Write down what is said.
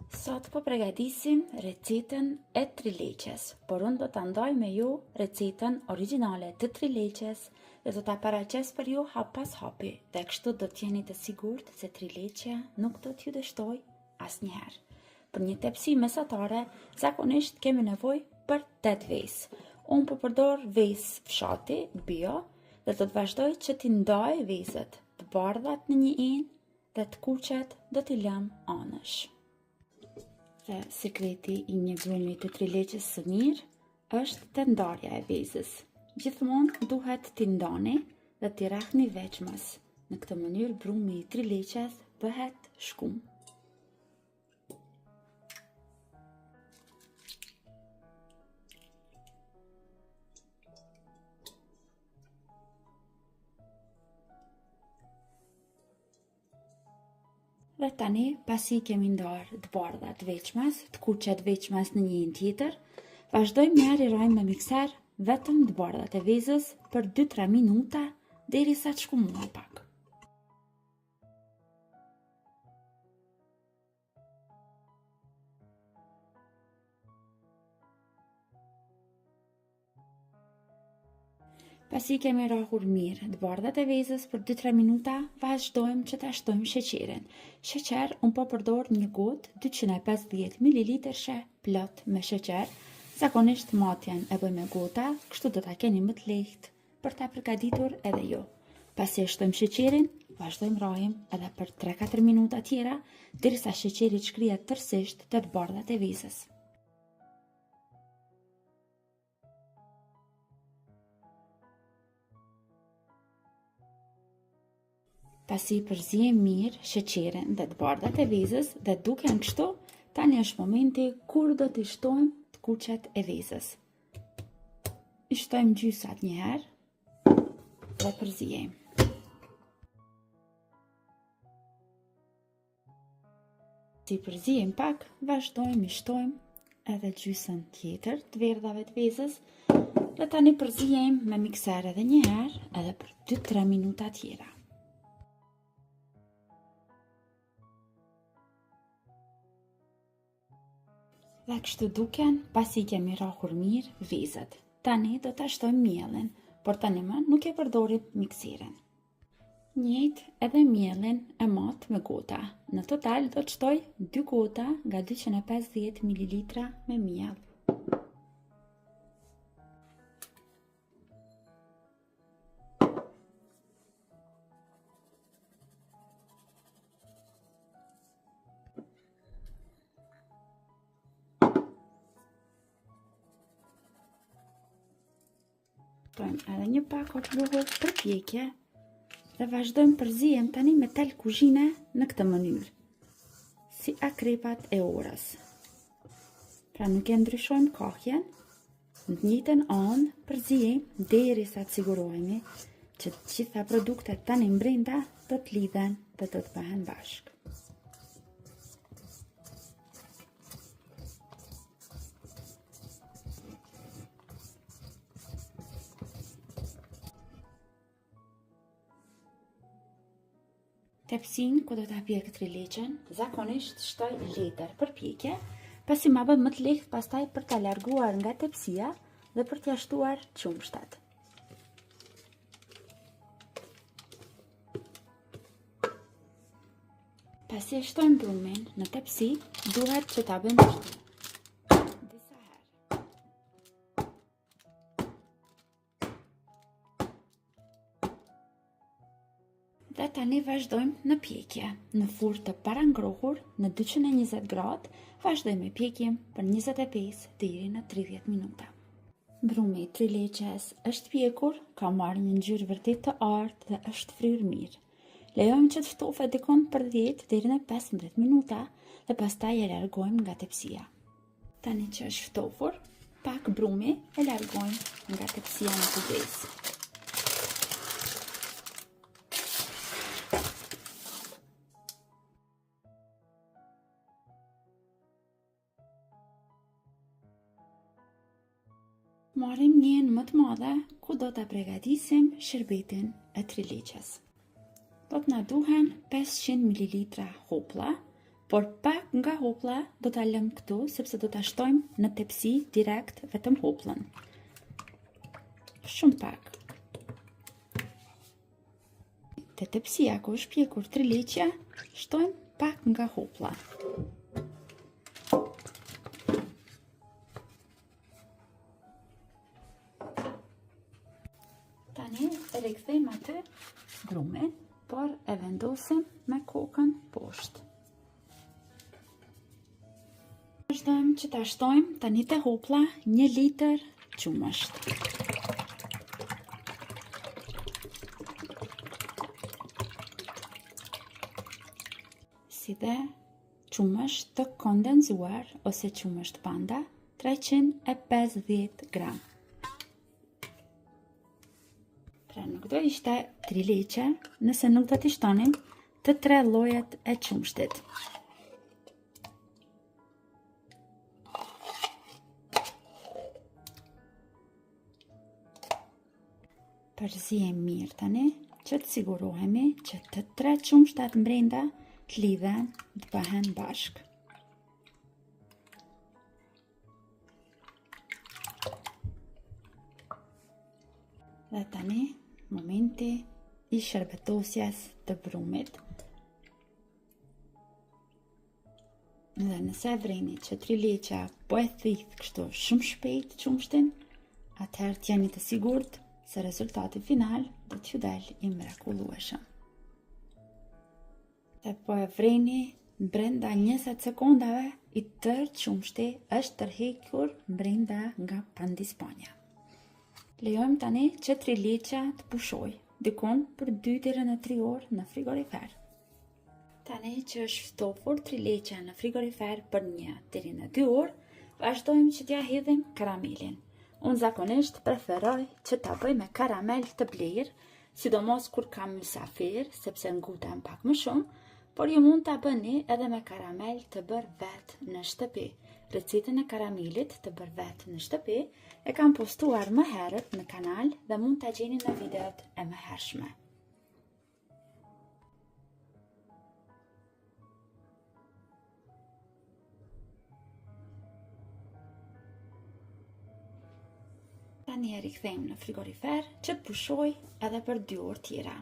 Sot po pregadisim recetën e trileqes, por unë do ta ndaj me ju recetën origjinale të trileqes dhe do ta paraqes për ju hap pas hapi dhe kështu do të jeni të sigurt se trileqja nuk do t'ju dështojë asnjëherë. Për një tepsi mesatare, zakonisht kemi nevojë për 8 vezë. Unë po përdor vezë fshati, bio, dhe do të vazhdoj që t'i ndaj vezët, të bardhat në një enë dhe të kuqet do t'i lëm anësh. Dhe sekreti i një brumi të trileqes së mirë është te ndarja e vezës. Gjithmonë duhet t'i ndani dhe t'i rrahni veçmas. Në këtë mënyrë brumi i trileqes bëhet shkumë. Dhe tani, pasi i kemi ndarë të bardhat veçmas, të kuqet veçmas në një enë tjetër, vazhdojmë njëherë i rrahim me mikser vetëm të bardhat e vezës për 2-3 minuta derisa të shkumohen pak. Pasi i kemi rrahur mirë të bardhat e vezës për 2-3 minuta, vazhdojmë që ta shtojmë sheqerin. Sheqer, unë po përdor një gotë 250 ml plot me sheqer. Zakonisht matjen e bëj me gota, kështu do ta keni më të lehtë për ta përgatitur edhe ju. Pasi e shtojmë sheqerin, vazhdojmë rrahim edhe për 3-4 minuta tjera, derisa sheqeri të shkrihet tërësisht te të bardhat e vezës. Pasi i përziejmë mirë sheqerin dhe të bardhat e vezës dhe duken kështu, tani është momenti kur do t'i shtojmë të kuqet e vezës. I shtojmë gjysat njëherë dhe përziejmë. Si i përziejmë pak, vazhdojmë i shtojmë edhe gjysën tjetër të verdhave të vezës dhe tani përziejmë me mikser edhe një herë edhe për 2-3 minuta tjera. Dhe kështu duken pasi i kemi rrahur mirë vezët. Tani do ta shtojmë miellin, por tani më nuk e përdorim mikserin. Njëjtë edhe miellin e mat me gota. Në total do të shtoj 2 gota nga 250 ml me miell. Shtojmë edhe një pako pluhur për pjekje dhe vazhdojmë përziejmë tani me tel kuzhine në këtë mënyrë, si akrepat e orës. Pra nuk e ndryshojmë kahjen, në të njëjtën anë përziejmë derisa të sigurohemi që të gjitha produktet tani mbrenda do të lidhen dhe do të bëhen bashkë. Tepsinë ku do ta pjek trileqen, zakonisht shtoj letër për pjekje, pasi ma bën më të lehtë pastaj për ta larguar nga tepsia dhe për t'ia shtuar qumështat. Pasi e shtojmë brumin në tepsi, duhet që ta bëjmë kështu. Disa herë. Dhe tani vazhdojmë në pjekje. Në furrë të parangrohur në 220 gradë, vazhdojmë me pjekjen për 25 deri në 30 minuta. Brumi i trileqes është pjekur, ka marrë një ngjyrë vërtet të artë dhe është fryrë mirë. Lejojmë që të ftofet dikun për 10 deri në 15 minuta dhe pastaj e largojmë nga tepsia. Tani që është ftofur, pak brumi e largojmë nga tepsia me kujdes. Marrim një enë më të madhe ku do ta pregatisim sherbetin e trileqes. Do të na duhen 500 ml hopla. Por pak nga hopla do ta lëmë këtu sepse do ta shtojmë në tepsi direkt vetëm hoplën. Shumë pak. Te tepsia ku është pjekur trileqja, shtojmë pak nga hopla. Tani e rikthejmë aty brumin, por e vendosim me kokën poshtë. Vazhdojmë që ta shtojmë tani te hopla një litër qumësht. Si dhe qumësht të kondenzuar ose qumësht panda 350 gram. Pra nuk do ishte trileqe nëse nuk do t'i shtonim të tre llojet e qumështit. Përziejmë mirë tani, që të sigurohemi që të tre qumështat mbrenda të lidhen të bëhen bashkë. Dhe tani, momenti i sherbetosjes të brumit. Dhe nëse e vreni që trileqja po e thith kështu shumë shpejt qumështin, atëherë të jeni të sigurt se rezultati final do t'ju dalë i mrekullueshëm. Dhe po e vreni brenda 20 sekondave i tërë qumështi është tërhequr brenda nga pandispanja. Lejojmë tani që trileqja të pushojë, dikun për 2 deri në 3 orë në frigorifer. Tani që është ftofur trileqja në frigorifer për një deri në 2 orë, vazhdojmë që t'ja hedhim karamelin. Unë zakonisht preferoj që ta bëj me karamel të blerë, sidomos kur kam mysafir, sepse ngutem pak më shumë, por ju mund ta bëni edhe me karamel të bërë vetë në shtëpi. Recetën e karamelit të bërë vetë në shtëpi e kam postuar më herët në kanal dhe mund ta gjeni në videot e mëhershme. Tani e rikthejmë në frigorifer që të pushojë edhe për 2 orë tjera.